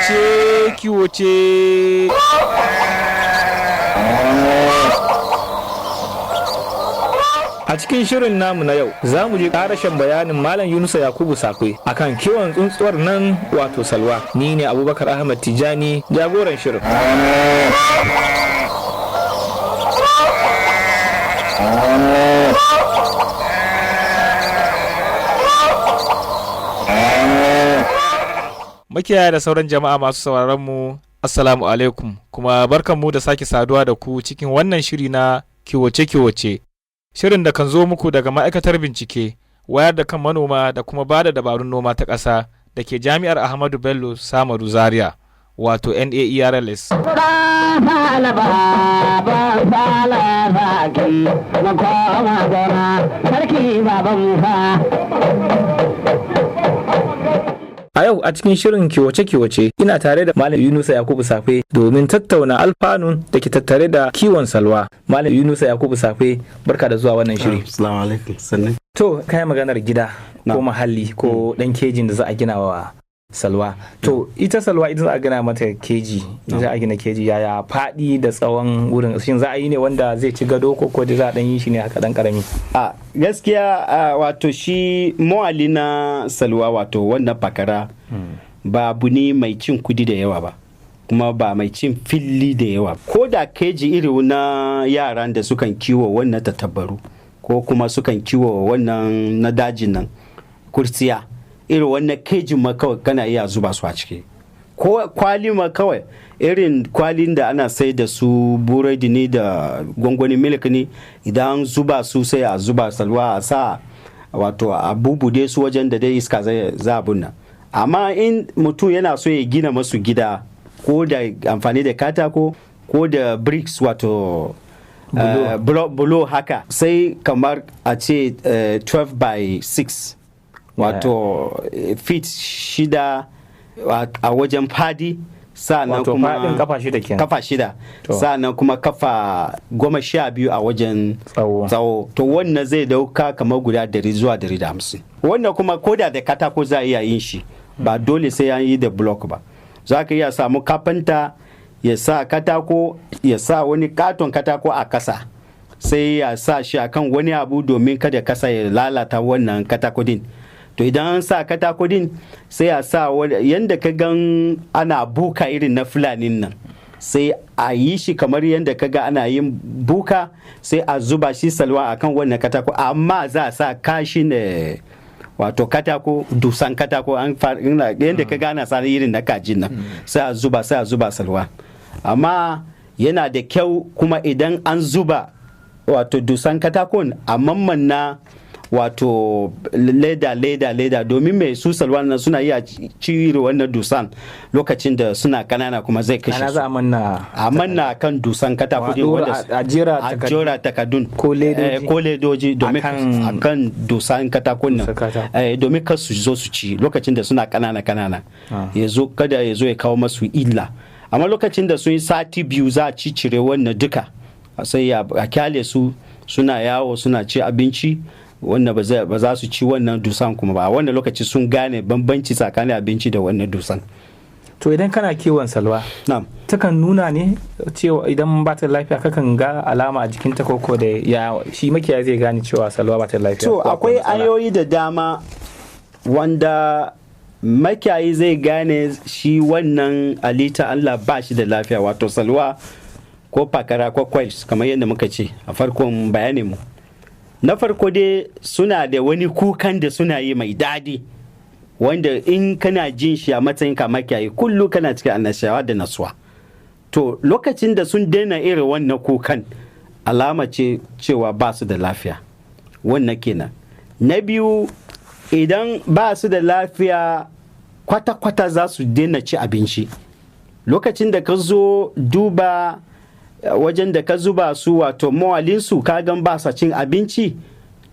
Kiwoce-kiwoce. A cikin shirin namu na yau za mu ji karashen bayanin Malam Yunusa Yakubu Sakwe akan kiwon tsuntsuwar nan wato salwa. Ni ne Abubakar Ahmad Tijani, jagoran shirin. Makiyaya da sauran jama'a masu sauraron mu, Assalamu alaikum, kuma barkanmu da sake saduwa da ku cikin wannan shiri na kiwoce-kiwoce. Shirin da kan zo muku daga ma'aikatar bincike, wayar da kan manoma da kuma ba da dabarun noma ta ƙasa da ke Jami'ar Ahmadu Bello Samaru Zaria, wato NAERLS. A yau a cikin shirin kiwace-kiwace ina tare da Malam Yunusa Yakubu Safe domin tattauna alfanun da ke tattare da kiwon salwa. Malam Yunusa Yakubu Safe, barka da zuwa wannan shiri. Assalamu alaikum. Sannan. To, kai maganar gida ko muhalli ko dan kejin da za a gina wa salwa. To, ita salwa idan za a gina mata keji, za a gina keji, yaya faɗi da tsawon wurin? Shin za a yi ne wanda zai ci gado ko za a dan yi shi ne haka dan karami? A gaskiya, wato shi muhalli na salwa, wato wannan fakara, ba abu ne mai cin kudi da yawa ba, kuma ba mai cin fili da yawa. Ko da keji iri na yaran da sukan kiwo wannan tattabaru ko kuma sukan kiwo wannan na dajin nan kurciya, irin wannan kejin ma kawai kana iya zuba su a ciki. Ko kwali ma kawai, irin kwalin da ana sai da su buredi ne da gwangwani milk ne, idan zuba su sai a zuba salwa a sa, wato a bubude su wajen da dai iska zai za abun nan. Amma in mutum yana so ya gina masu gida, ko da amfani da katako ko da bricks, wato bulo haka, sai kamar a ce 12 by 6, wato feet 6 a wajen fadi, sa'annan Wato kuma faɗin kafa 6 kenan. Kafa 6. To. Sa'annan kuma kafa 12 a wajen Tsawo. Tsawo. To, wannan zai dauka kamar guda 100 zuwa 150. Wannan kuma koda da katako za a iya yin shi, ba dole sai an yi da block ba. Za ka iya samu kafinta ya sa katako, ya sa wani katon katako a kasa, sai ya sa shi akan wani abu domin kada kasa ya lalata wannan katako din. To, idan an sa katako din, sai a sa yanda ka gan ana buka irin na Fulanin nan, sai a yi shi kamar yadda ka ga ana yin buka, sai a zuba shi salwa akan wannan katako. Amma za a sa kashi ne, wato katako, dusan katako, an yadda ka ga ana sa irin na kajin nan, sai a zuba, sai a zuba salwa. Amma yana da kyau kuma idan an zuba wato dusan katakon, a mammanna wato leda leda leda, domin mai su salwan nan suna iya cire wannan dusan lokacin da suna kanana, kuma zai kashe Ana su. za a manna A manna kan dusan katako din A wanda a jera a takaddu. jera takardun Ko ledoji. Ko ledoji domin Akan- akan dusan katakon nan. Dusan katako. Domin kar su zo su ci lokacin da suna kanana kanana, ya zo kada ya zo ya kawo masu illa. Amma lokacin da sun yi sati 2, za a ci cire wannan duka, sai a kyale su suna yawo suna ci abinci. Wannan ba za su ci wannan dusan kuma ba. A wannan lokaci sun gane bambanci tsakanin abinci da wannan dusan. To, idan kana kiwon salwa, Na'am. takan nuna ne cewa idan ba ta da lafiya, kakan ga alama a jikinta koko da ya shi makiyayi zai gane cewa salwa ba ta da lafiya To, ko akwai matsala? ayoyi da dama wanda makiyayi zai gane shi wannan alita Allah ba shi da lafiya, wato salwa ko fakara ko quails kamar yadda muka ce a farkon bayaninmu. Na farko dai, suna da wani kukan da suna yi mai daɗi, wanda in kana jin shi a matsayin ka makiyayi, kullu kana cikin annashawa da nasuwa. To, lokacin da sun daina irin wannan kukan, alama ce cewa ba su da lafiya. Wannan kenan. Na biyu, idan ba su da lafiya kwata-kwata, za su daina ci abinci. Lokacin da ka zo duba wajen da ka zuba su, wato mawalinsu, ka gan ba sa cin abinci,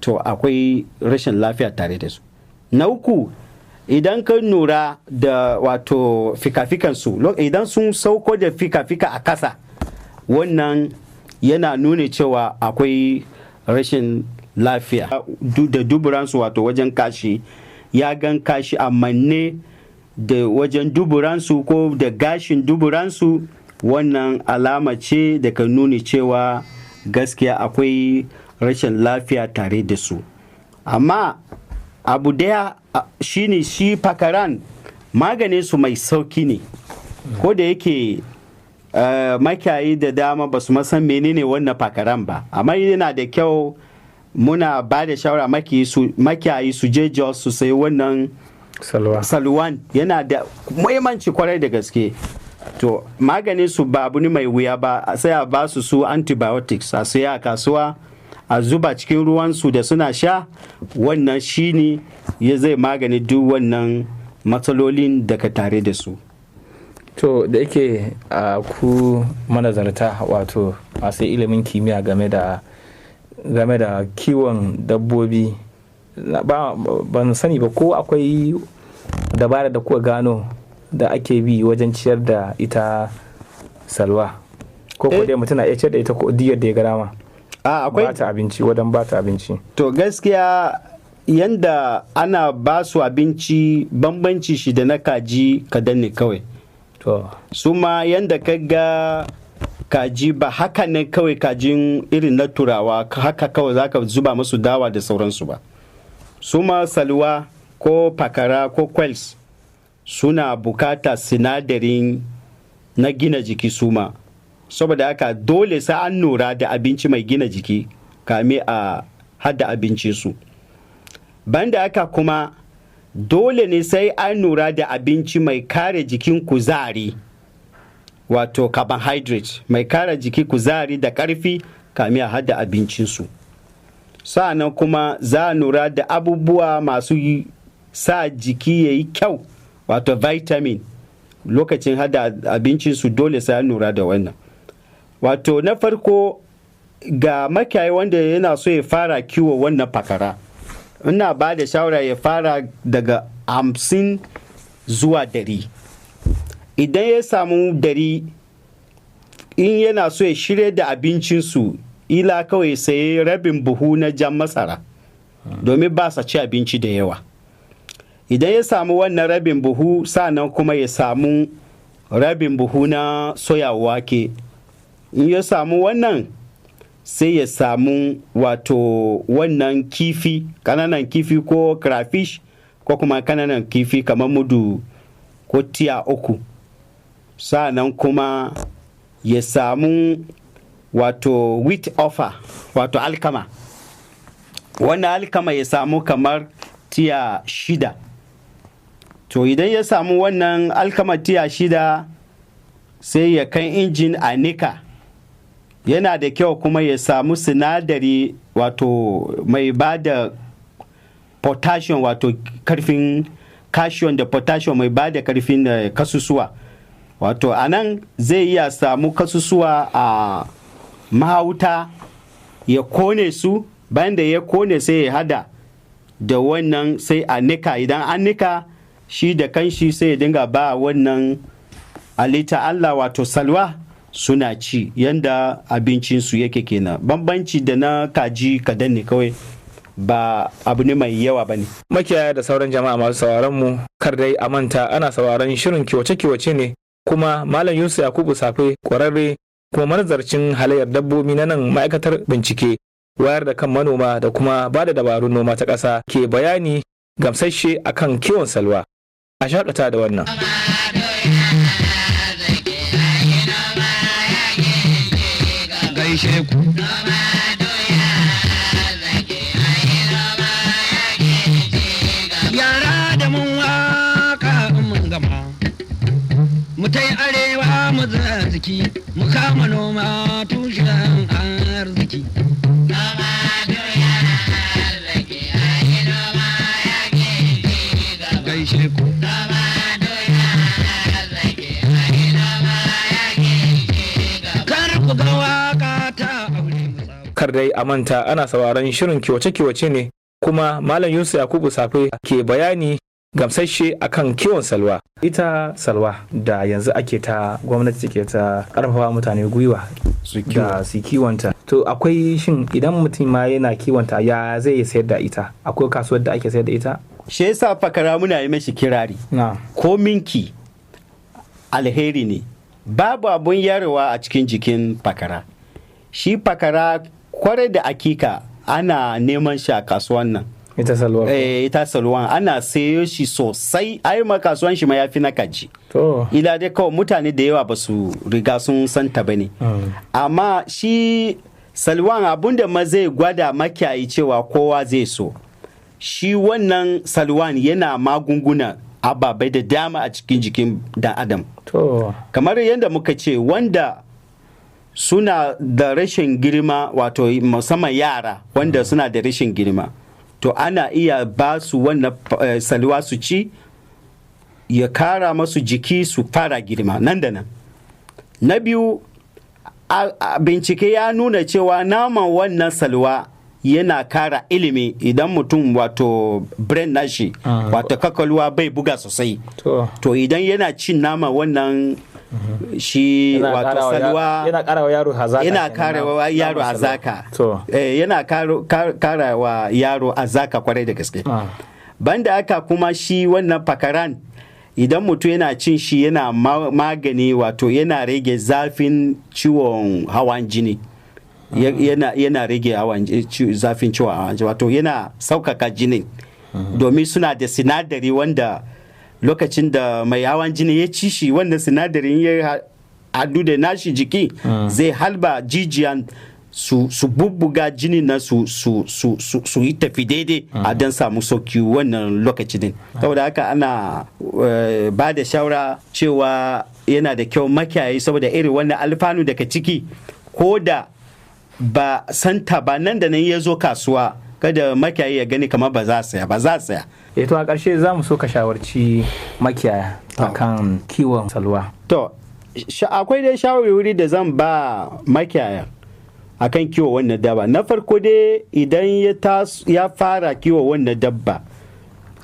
to akwai rashin lafiya tare da su. Na uku, idan ka nura da wato fikafikansu, idan sun sauko da fikafika a kasa, wannan yana nuna cewa akwai rashin lafiya. Da duburansu, wato wajen kashi, ya gan kashi a manne. da wajen duburansu ko da gashin duburansu, wannan alama ce da ka nuni cewa gaskiya akwai rashin lafiya tare da su. Amma abu daya shine shi fakaran maganin su mai sauki ne, ko da yake makiyayi da dama ba su san menene wannan fakaran ba, amma yana da kyau muna ba da shawara makiyayi su je Jos su sayi wannan salwa. Salwan yana da muhimmanci kwarai da gaske. To maganin su ba abu ne mai wuya ba, sai a ba su su antibiotics a saya a kasuwa, a zuba cikin ruwansu da suna sha. Wannan shine ya zai magani duk wannan matsalolin da ka tare da su. To da yake a ku manazarta, wato masu ilimin kimiyya game da kiwon dabbobi, ban sani ba ko akwai dabara da kuka gano da ake bi wajen ciyar da ita salwa, ko dai mutum na iya ciyar da ita ko diyar da ya ga dama? A akwai. Ba ta abinci, wajen ba ta abinci. To gaskiya yanda ana ba su abinci, bambanci shi da na kaji kadan ne kawai. Su ma yanda ka ga kaji, ba haka ne kawai kajin irin na Turawa haka kawai zaka zuba musu dawa da sauransu ba. Su ma salwa ko fakara ko quails suna bukata sinadarin na gina jiki suma. Saboda haka dole sai an lura da abinci mai gina jiki kame a hada abincinsu. Banda haka kuma dole ne sai an lura da abinci mai kare jikin kuzari, wato carbohydrate mai kare jiki kuzari da karfi kame a hada abincinsu. Sa'annan kuma za a lura da abubuwa masu sa jiki ya yi kyau, wato vitamin. Lokacin hada abincinsu dole sai an lura da wannan. Wato na farko, ga makiyayi wanda yana so ya fara kiwo wannan fakara, ina ba da shawara ya fara daga 50 zuwa 100. Idan ya samu 100, in yana so ya shirya da abincinsu, ila kawai sayi rabin buhu na jan masara, domin ba sa ci abinci da yawa. Idan ya samu wannan rabin buhu, sannan kuma ya samu rabin buhu na soya wake. In ya samu wannan, sai ya samu wato wannan kifi, kananan kifi ko crayfish ko kuma kananan kifi kamar mudu ko tiya 3. Sa'annan kuma ya samu wato wheat offal, wato alkama. Wannan alkama ya samu kamar tiya 6. To idan ya samu wannan alkama tiya 6, sai ya kai injin a nika. Yana da kyau kuma ya samu sinadari, wato mai ba da potassium, wato karfin calcium da potassium mai ba da karfin kasusuwa. Wato a nan zai iya samu kasusuwa a mahauta ya kone su. Bayan da ya kone, sai ya hada da wannan, sai a nika. Idan an nika, shi da kanshi sai ya dinga ba wannan alita Allah, wato salwa, suna ci. Yanda abincinsu yake kenan. Bambanci da na kaji kadan ne kawai, ba abu ne mai yawa ba ne. Makiyaya da sauran jama'a masu sauraron mu, kar dai a manta ana sauraron shirin kiwace-kiwace ne, kuma Malam Yusuf Yakubu Safe, kwararre kuma manazarcin halayyar dabbobi na nan ma'aikatar bincike, wayar da kan manoma da kuma ba da dabarun noma ta ƙasa, ke bayani gamsasshe akan kiwon salwa. A shakata da wannan. Gaishe ku. Yara da mun waka in mun gama. Mu tai arewa mu ziki, mu kama noma tushen arziki. Gaishe ku. Kar ku ga waka ta aure mu tsawo. Kar dai a manta ana sauraron shirin kiwace-kiwace ne, kuma Malam Yusuf Yakubu Safe ke bayani gamsasshe akan kiwon salwa. Ita salwa da yanzu ake ta gwamnati ke ta karfafa mutane gwiwa Su da su kiwonta. To akwai, shin idan mutum ma yana kiwonta, ya zai sayar da ita? Akwai kasuwar da ake sayar da ita? Shi yasa fakara muna yi mashi kirari. Na. Ko minki alheri ne, babu abun yarewa a cikin jikin fakara. Shi fakara kwarai da akika ana neman shi a kasuwan nan. Ita salwa. Ita salwan ana sayo shi sosai, ai ma kasuwan shi ma yafi na kaji. To. Ila dai kawai mutane da yawa ba su riga sun santa ba ne. Amma shi salwan abun da ma zai gwada makiyayi cewa kowa zai so shi, wannan salwan yana magunguna ababai da dama a cikin jikin dan adam. To. Kamar yadda muka ce, wanda suna da rashin girma, wato musamman yara wanda suna da rashin girma, to ana iya ba su wannan salwa su ci, ya kara masu jiki su fara girma nan da nan. Na biyu, a bincike ya nuna cewa naman wannan salwa yana kara ilimi idan mutum, wato brain nashi, wato kakalwa bai buga sosai. To. To idan yana cin nama wannan shi, Yana wato salwa, yana karawa yaro hazaka. Yana Kenan, karawa yaro naman salwa. azaka. To. Yana karawa yaro azaka kwarai da gaske. Banda haka kuma, shi wannan fakaran idan mutum yana cin shi yana magani, wato yana rage zafin ciwon hawan jini. Yana rage zafin ciwon hawan jini, wato yana saukaka jinin, domin suna da sinadari wanda lokacin da mai hawan jini ya ci shi, wannan sinadarin ya hadu da nashi jiki, zai halba jijiyan su bubbuga jini na su yi tafi daidai a don samu sauki wannan lokaci din. Saboda haka ana ba da shawara cewa yana da kyau makiyayi, saboda irin wannan alfanu daga ciki, ko da ba santa ba, nan da nan ya zo kasuwa, kada makiyayi ya gani kamar ba za a saya ba, za a saya. To, a ƙarshe za mu so ka shawarci makiyaya akan kiwon salwa. To, akwai dai shawarwari da zan ba makiyaya akan kiwo wannan dabba. Na farko dai, idan ya fara kiwo wannan dabba,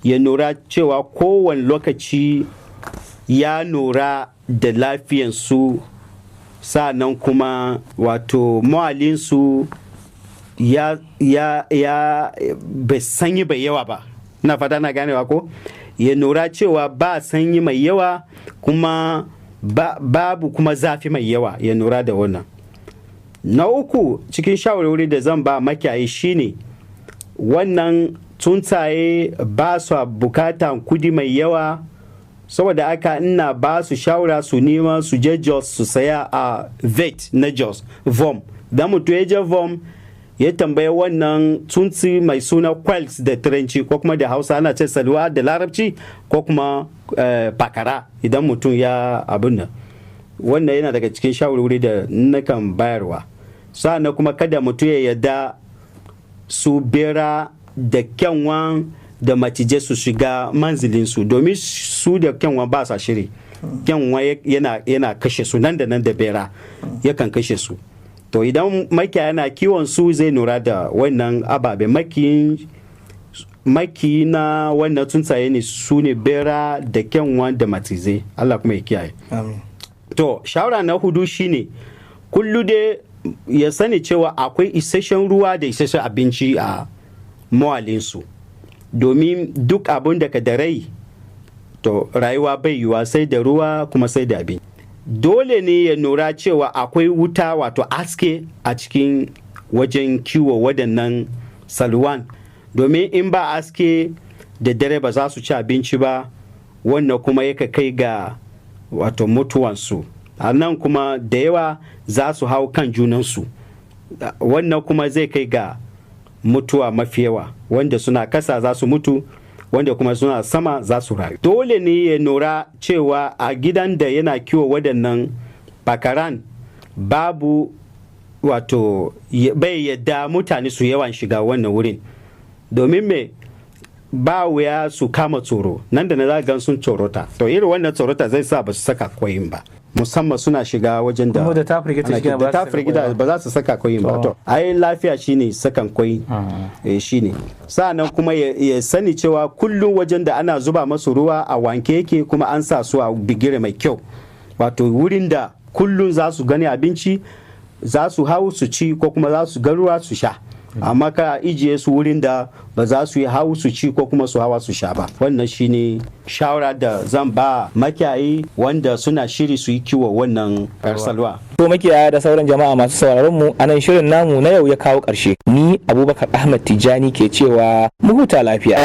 ya nura cewa kowane lokaci ya nura da lafiyansu, sa'annan kuma wato muhallinsu ya bai sanyi bai yawa ba. Na fata na ganewa ko? Ya nura cewa ba sanyi mai yawa kuma babu kuma zafi mai yawa, ya nura da wannan. Na uku cikin shawarwari da zan ba makiyayi shine wannan tsuntsaye ba su bukatan kudi mai yawa. Saboda haka ina ba su shawara su nema su je Jos su saya a vet na Jos, Vom. Da mutum ya je Vom ya tambaye wannan tsuntsi mai suna quails da Turanci, ko kuma da Hausa ana ce salwa, da Larabci ko kuma pakara, idan mutum ya abin nan, wannan yana daga cikin shawarwari da nakan bayarwa. Sa'annan kuma kada mutum ya yarda su bera da kyanwa da macije su shiga manzilinsu, domin su da kyanwa ba sa shiri. Kyanwa yana kashe su nan da nan, da bera yakan kashe su. To idan makiyaya na kiwon su, zai nura da wannan ababe. Maki na wannan tsuntsaye ne su ne bera da kyanwa da macizai. Allah kuma ya kiyaye. Amin. To, shawara na hudu shine kullu dai ya sani cewa akwai isasshen ruwa da isasshen abinci a muhallinsu, domin duk abin da ka da rai, to rayuwa bai yiwuwa sai da ruwa kuma sai da abinci. Dole ne ya nura cewa akwai wuta, wato aske, a cikin wajen kiwo waɗannan salwan, domin in ba aske da dare ba za su ci abinci ba, wannan kuma yaka kai ga wato mutuwansu. A nan kuma da yawa za su hau kan junansu, wannan kuma zai kai ga mutuwa mafi yawa. Wanda suna kasa za su mutu, wanda kuma suna sama za su rayu. Dole ne ya nura cewa a gidan da yana kiwo waɗannan bakaran babu, wato bai yadda mutane su yawan shiga wannan wurin, domin me? Ba wuya su kama tsoro nan da na za gan sun tsorota. To irin wannan tsorota zai sa ba su saka koyin ba, musamman suna shiga wajen da Kuma da ta firgita ana shi kenan da ba ta za su saka firgita koyi ba. ba za su saka koyin ba. To. To ai lafiya shine sakan koyi, shine. Sa'annan kuma ya sani cewa kullum wajen da ana zuba masu ruwa a wanke yake, kuma an sa su a bigire mai kyau, wato wurin da kullum za su gani abinci, za su hau su ci, ko kuma za su ga ruwa su sha. Amma ka ijiye su wurin da ba za su yi hau su ci ko kuma su hawa su sha ba. Wannan shine shawara da zan ba makiyayi wanda suna shiri su yi kiwo wannan salwa. To makiyaya da sauran jama'a masu sauraron mu, anan shirin namu na yau ya kawo ƙarshe. Ni Abubakar Ahmad Tijani ke cewa mu huta lafiya.